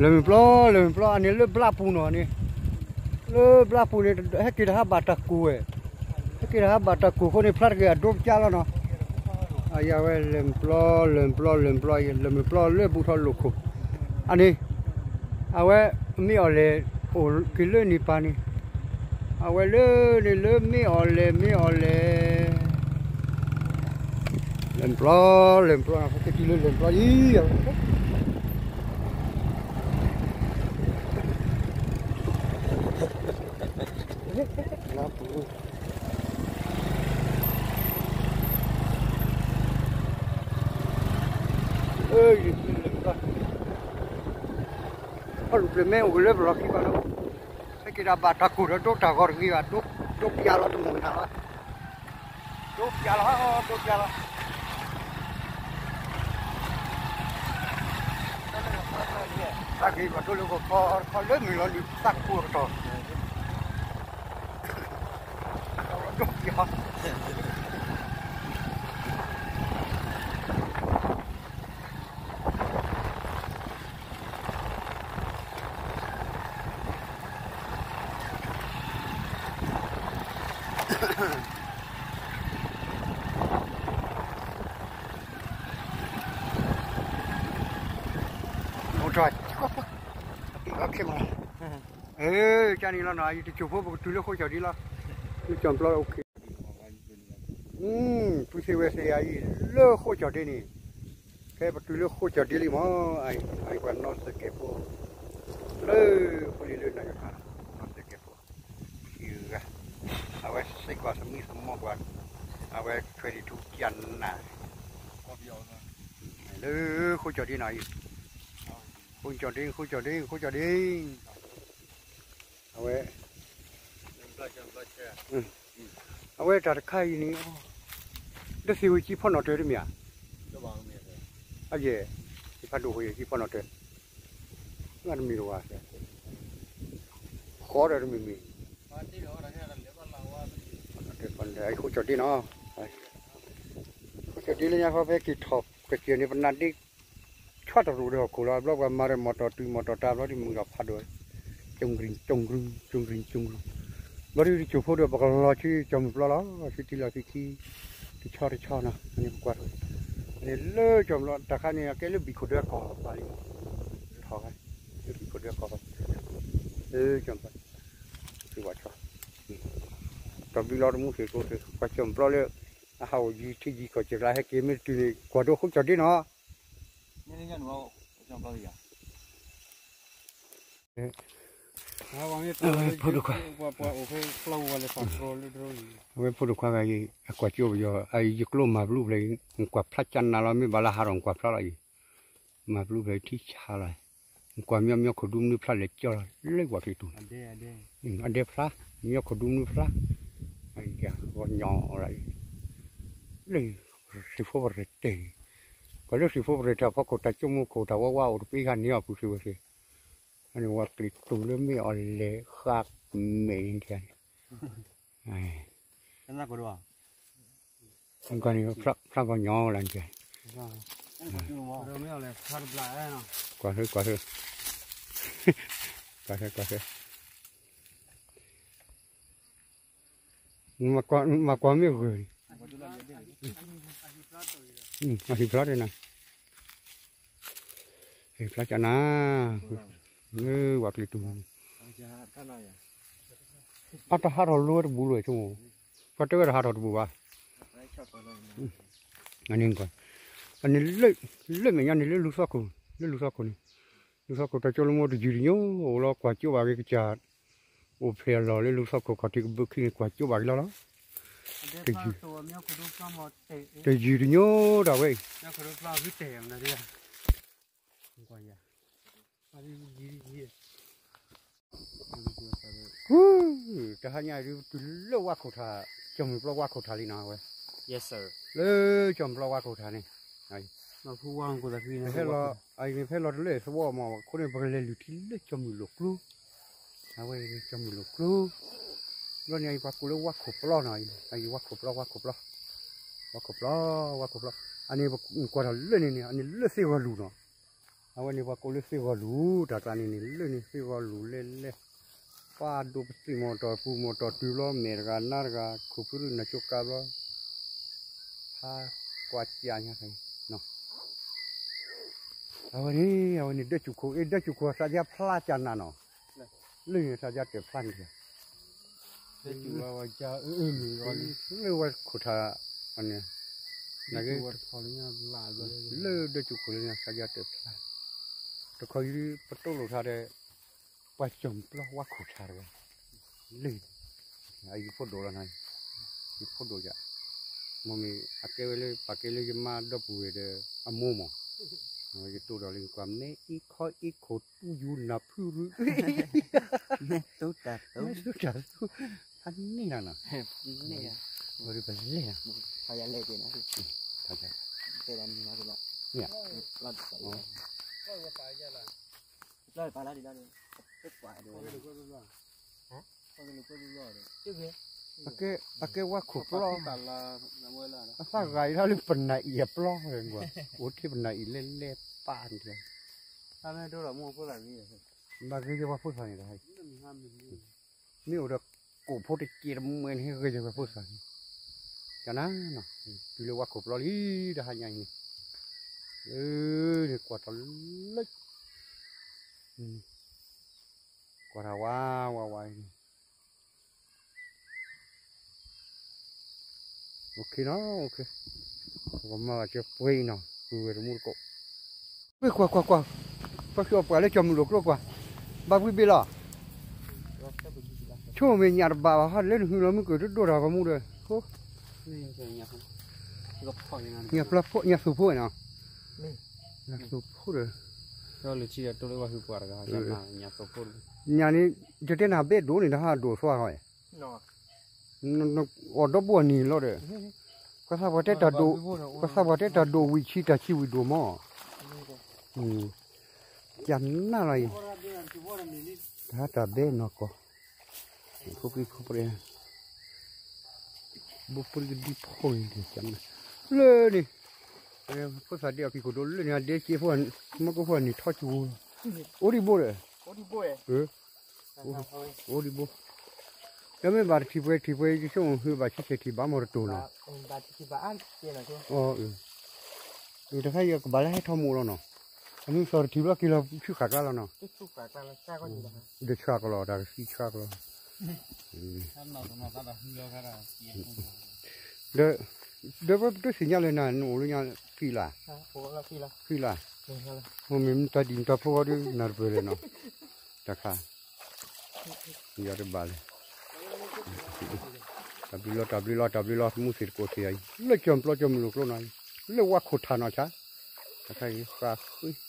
လၢၢ်မုၢ်ပျီ လၢၢ်မုၢ်ပျီ အန့ၣ်လၢဘျးပူၤနီၤန့ၣ်, လၢဘျးပူၤန့ၣ် ဟဲက့ၤတဟးဘၣ်တၢ်ကိၢ်ဝဲ, ဟဲက့ၤတဟးဘၣ်တၢ်ကိၢ်အဃိန့ၣ် ဖျါတဂ့ၤအဒိပျါလီၤနီၤ, အယဝဲလၢၢ်မုၢ်ပျီ လၢၢ်မုၢ်ပျီ လၢၢ်မုၢ်ပျီ လၢၢ်မုၢ်ပျီလၢဘူးထီၣ်လိာ်ခိၣ်, အန့ၣ် အဝဲမ့ၢ်အီၤလဲၣ် အိၣ်က့ၤလၢန့ၣ်ပၤန့ၣ်, အဝဲလၢန့ၣ်လၢမ့ၢ်အီၤလဲၣ် မ့ၢ်အီၤလဲၣ် လၢၢ်မုၢ်ပျီ လၢၢ်မုၢ်ပျီ ပက့ၤတုၤလၢလၢၢ်မုၢ်ပျီအံၤ, လၢပူၤ အၢ ယံၤလၢၢ်မုၢ်ပျီ, ခီၣ်လူၤပျဲၤမ့ၢ်အိၣ်က့ၤလၢပလီၢ်ခံဘၣ်လီၤ, ဟဲက့ၤဒီးဘၣ်တၢ်ကိၢ်ဒီးဒိတၢ်ဂီၤတဂ့ၤဘၣ်, ဒိပျါလီၤတမုာ်နၤလီၤ, ဒိပျါလီၤ ဒိပျါလီၤ တၢ်ဂ့ၤဘၣ်ဒိလၢဂီၤခီတခီလၢမုၢ်လီၤနုာ်သးကပူၤအကတီၢ်, ဒိပျါ ကၠီၣ်မုၢ်ပျီ အ့ ကန့ၣ်လီၤနီၤ ယတစိၢ်ဖိပကတုၤလၢဃိကၠီၣ်ဒ့လီၤ, လၢကၠီၣ်မုၢ်ပျီ ဖုသ့ၣ်ဝဲသ့ၣ်ယၤအံၤ လၢဃိကၠီၣ်ဒ့န့ၣ်, ဖဲပတုၤလၢဃိကၠီၣ်ဒ့လံမး, အံၤပှၤနီၣ်စၢၤကဲးဖိ, လၢဃိလံလၢနၤယိၤခါလီၤ, နီၣ်စၢၤကဲးဖိ, အံၤဂၤ, အဝဲစ့ၢ်ကီးသမံသမိးပှၤ, အဝဲထွဲဒံးထူကၠနၤ, လၢဃိကၠီၣ်ဒ့နီၤအံၤ, ဃိကၠီၣ်ဒ့ ဃိကၠီၣ်ဒ့ ဃိကၠီၣ်ဒ့ အဝဲ, အဝဲတၢ်တခါအံၤန့ၣ်, ဒီးသ့ၣ်ဝဲကံဖီနီၣ်တၢၤတမ့ၢ်ဧါ, အယဲၢ်, ယဖးဒိၣ်ဃိယကံဖီနီၣ်တၢၤ, ငါတမံၤတဝၤ, ဃီဒီးတမံၤမံၤ, ဃိကၠီၣ်ဒ့နီၤ, ဃိကၠီၣ်ဒ့လၢညါဃီဖဲက့ၤထီၣ်ကစၢၢ်န့ၣ် ပနၢ်ဒ့ ဆီတရူးဒီးဟီၣ်ခိၣ်လီၤ, ဘျီပှၤမၤဒီးမီၣ်တီၣ်တုၤမီၣ်တီၣ်တၢ်ဘျီဒ်မုၢ်ဒီးဖးဒိၣ်, ကၠူၣ်ကရံၣ်ကၠူၣ်ကရူၣ် ကၠူၣ်ကရံၣ်ကၠူၣ်ကရူၣ်, ဘျီဒ်တစိၢ်ဖိဒီးပကလီၤဆူကၠီၣ်မုၢ်ပျီလီၤ, ဆူတံၢ်လီၤဆူခံ, တဆီတဆီနီၤ, အန့ၣ်ပကွၢ်ထီၣ်, အန့ၣ်လၢကၠီၣ်မုၢ်ပျီ တၢ်ခါန့ၣ် အကဲလၢဘံၣ်ခိၣ်ဒၢကီၢ်ပၤလံ, ထီၣ်, လၢဘံၣ်ခိၣ်ဒၢကီၢ်ပၤ, လၢကၠီၣ်မုၢ်ပျီ, ဝၤဆီ, ဒီးဘုလီၤတမူသ့ၣ်ကိးသ့ၣ် ကွၢ်ကၠီၣ်မုၢ်ပျီလၢ အဟးအိၣ်ယံၤထံယံၤကီၢ်စၢၢ်ကျါ ဟဲက့ၤမ့ၢ်တတုၤန့ၣ် ကွၢ်ဒိဃိကၠီၣ်ဒ့နီၤ, ဖိတခွါ, အဝဲဖိတခွါဂၤအံၤ အကွၢ်ကၠိပယီၤ အယကျိမၤဘျူးဖျဲး နကွၢ်ဖျါကၢ်နၤလီၤ မ့ၢ်ဘၣ်လၢဟးထီၣ်နကွၢ်ဖျါလီၤအံၤ, မၤဘျူးဖျဲးထံဆါလီၤ, နကွၢ်မညီမညီခိၣ်ဒူမနုၤဖျါလဲၤကၠီလီၤ လၢပှၤက့ၤတူၢ်, အဒဲဖျါ, မညီခိၣ်ဒူမနုၤဖျါ, ဂီၤညီလီၤအံၤ, လၢ စံၣ်ဖိပရဲၣ်တဲာ်, ပှၤလၢစံၣ်ဖိပရဲၣ်တၢ်ဖီခိၣ် တၢ်ကၠိမူခိၣ် တၢ်ဝါဝါအိၣ်တပ့ၤဃာ်န့ၢ်အီၤ ပူၤသ့ဝဲသ့, အန့ၣ်ဝဲကျ့ၤတူၢ်လၢမ့ၢ်အီၤလဲၤဃာ်မဲာ်န့ၣ်, ကန့ၣ်ဖျါဘီညီလၢန့ၣ်, ကွၢ်သ့, ကွၢ်သ့, ကွၢ်သ့, ကွၢ်သ့, မၤကွၢ်မ့ၢ်ဂ့ၤ, အဟံၣ်ဖျါဒၣ်နၤ, ဟံၣ်ဖျါကၢ်နၤ, မ့ၢ်ဝဲကျ့ၤတူၢ်, အတဟးထီၣ်လိတဘူးလၢၤဆိ, ပှၤတဲဝဲတဟးထီၣ်တဘူးဘၣ်, အန့ၣ်ကွၢ်, အန့ၣ်လၢ, လၢမဲာ်ညါန့ၣ်လၢလူသီခိၣ်, လၢလူသီခိၣ်န့ၣ်, လူသီခိၣ်တၢ်ကၠိလၢမိၢ်တယုၢ်တညိ အိၣ်လီၤကွၢ်ကၠိဘၣ်က့ၤကစၢ်, အိၣ်ဖျဲၣ်လီၤလၢလူသီခိၣ်ခီၣ်ထံးကဘုးခံန့ၣ် ကွၢ်ကၠိဘၣ်က့ၤလီၤလီၤ, တယုၢ်တညိဒၣ်ဝဲအံၤ တဟါညါအံၤဒုး ပတုၤလၢဝါခိၣ်ထး, ကၠီၣ်မုၢ်ပျီဝါခိၣ်ထးလံနီၤဝဲ, လၢကၠီၣ်မုၢ်ပျီဝါခိၣ်ထးန့ၣ်, ဖဲလီၤ, အအံၤန့ၣ် ဖဲလီၤတလၢသဝီမး အဃိန့ၣ် ပကလဲၤလုၢ်ထံလၢကၠီၣ်မုၢ်လိာ်ကျိ, အဝဲကၠီၣ်မုၢ်လိာ်ကျိ, ဘျီန့ၣ်အံၤ ပှၤကိးလၢဝါခိၣ်ပျီနီၤ, အံၤဝါခိၣ်ပျီ ဝါခိၣ်ပျီ, ဝါခိၣ်ပျီ, ဝါခိၣ်ပျီ, အန့ၣ်ပကွၢ်ထီၣ်လၢန့ၣ်န့ၣ် အန့ၣ်လၢသ့ၣ်ဂီၤလူၤနီၤ, အဝဲန့ၣ်ပှၤကိးလၢသ့ၣ်ဂီၤလူၤ တၢ်ကျါန့ၣ်န့ၣ် လၢန့ၣ်သ့ၣ်ဂီၤလူၤလဲၣ်လဲၣ်, ပှၤဒိပသံၣ်မီၢ်တီၢ်ပူၤမီၢ်တီၢ်တုၤဘျီ မဲာ်တဂၤနါတဂၤ ခိၣ်ဖုရူၣ်နၢ်ကၠိကါဘျီ, ဟါကွၢ်ကၠးညါခါအံၤ, အဝဲန့ၣ် အဝဲန့ၣ်ဒၢစူၤခိၣ် အ့ၣ် ဒၢစူၤခိၣ်သးယါဖျါကၠးနၤနီၤ, လၢန့ၣ်သးယါတၢၢ်ဖျါန့ၣ် လၢဝဲခိၣ်ထးန့ၣ် လၢဒၢစူၤခိၣ်လၢညါသးယါတၢၢ်ဖျါ, တခီယပတိၢ်လိာ်ထါဒီး ပှၤကၠီၣ်ပျီဝါခိၣ်ထးတဂၤ, လၢ ယဖိဒိၣ်လီၤနၤ, ယဖိဒိၣ်ယၤ, မ့မ့ၢ်အကဲဝဲလၢ ပာ်ကဲလၢယမါဒီပုၢ်ဝဲၢ်ဒီး အမိၢ်မး, ယတိၢ်ဒီးလၢကွၢ် မဲအ့ၣ်ခီအ့ၣ်ခိၣ်တူယူနၢ်ဖုရူ, မ့ၢ်သူတၢ်သူ, အန့ၣ်နၤနီၤ, ဝဲဒၣ်ပလဲၣ်, အကဲဝါခိၣ်ပျီ, အသၣ်ဂၤအံၤထီၣ်လၢပနၢ်အံၤအပျီ, အိၣ်ထဲပနၢ်အံၤလဲၣ်လဲၣ်ပၢ်န့ၣ်, ဘၣ်ဂ့ၤယဲပှၤဖိသၣ်န့ၣ်ဒီး, မ့ၢ်အိၣ်ဒီးကိးဖိတက့ၢ်တမှဲန့ၣ် ဂ့ၤယဲပှၤဖိသၣ်န့ၣ်, ကနၤနီၤ, တုၤလၢဝါခိၣ်ပျီလံ တဟါညါအံၤန့ၣ်, န့ၣ်ကွၢ်ထီၣ်လၢ ကွၢ်ထီၣ်ဝါဝါဝါအံၤန့ၣ်, အိၣ်ခ့နီၤ, အိၣ်ခ့, ပကမၤဘၣ်ကၢပှဲၤအံၤနီၤ, ပုၢ်ဝဲၢ်တမူတကိး, ကွၢ်ကွၢ်ကွၢ်ကွၢ်, ပှၤဃုအီၣ်ပှၤလၢကၠီၤမုၢ်လိာ်ကျိကွၢ်, ဘၣ်ဘှံးဘ့ၣ်လီၤ, ဆိၣ်မ့ၢ်ညၣ်တဘၣ်ဘၣ်ဟီ လၢနဟုလီၤမုၢ်ကၢၢ်တဒိၣ်တၢ်ပမူဒီး, ညၣ်ပျီဖိ ညၣ်သူၣ်ဖိနီၤ, ညၣ်သူၣ်ဖိဒီး, ညၣ်န့ၣ် ယတဲနၤဘဲဒိၣ်န့ၣ် တဟးဒိၣ်သွါဟီ, အီၣ်ဒီဘိအနံၤလီၤဒီး, ပှၤသးပှၢ်တဲတၢ်ဒိၣ်, ပှၤသးပှၢ်တဲတၢ်ဒိၣ်ဝံၤဆံးတၢ်ဆံးဝံၤဒိၣ်မး, ကနၣ်လီၤအံၤ, တၢ်တၢ်ဘဲနီၢ်ကီၢ်, ဖိကံဖိပြဲ, ဘိပရံကဒံဖိန့ၣ်, လၢန့ၣ်, ဖိသၣ်ဒဲအီၣ်ကံၢ်ခိၣ်ဒိၣ်လၢန့ၣ် အဒဲက့ဖိ, မ့ၢ်ကဖိအနံၣ်ထီၣ်ကၠူ, အိၣ်ဒံးဘိဒီး, အိၣ်ဒံးဘိ, ဒီးမ့ၢ်ဘၣ်တထံၣ်ပှဲၤထံၣ်ပှဲၤ ယဆိကမိၣ်ဘၣ်ဆံးဆံးထံၣ်ဘၣ်မီၢ်တတိၢ်နီၤ, တခါယကဘၣ်လၢဟဲထီၣ်မိၢ်လီၤနီၤ, အမ့ၢ်စီၤတထံၣ်ဘျီက့ၤလီၤဆူဃာ်ကျါလီၤနီၤ, ဒီးဆှၢကလီၤ တၢ်ကသံဆှၢကလီၤ, ဒီး, ဒီးပတသ့ၣ်ညါလၢနၤ နအိၣ်လၢညါ, ဖံလၢ်, ဖံလၢ်, မ့ၢ်တၢ်ဒ်နတၢ်ဖိဂီၢ်ဒီး နၤတပၢၢ်လဲၣ်နီၤ, တၢ်ခါ, ယၤတဘၣ်လဲၣ်, တၢ်ဘျုးလီၤ တၢ်ဘျုးလီၤ တၢ်ဘျုးလီၤ မူသ့ၣ်တကိးသ့ၣ်အံၤ လၢကၠီၤပျီကၠီၤမုၢ်လိာ်ကျိနီၤ, လၢဝါခိၣ်ထးနီၤဆါ, တၢ်ခါအံၤဃးဃု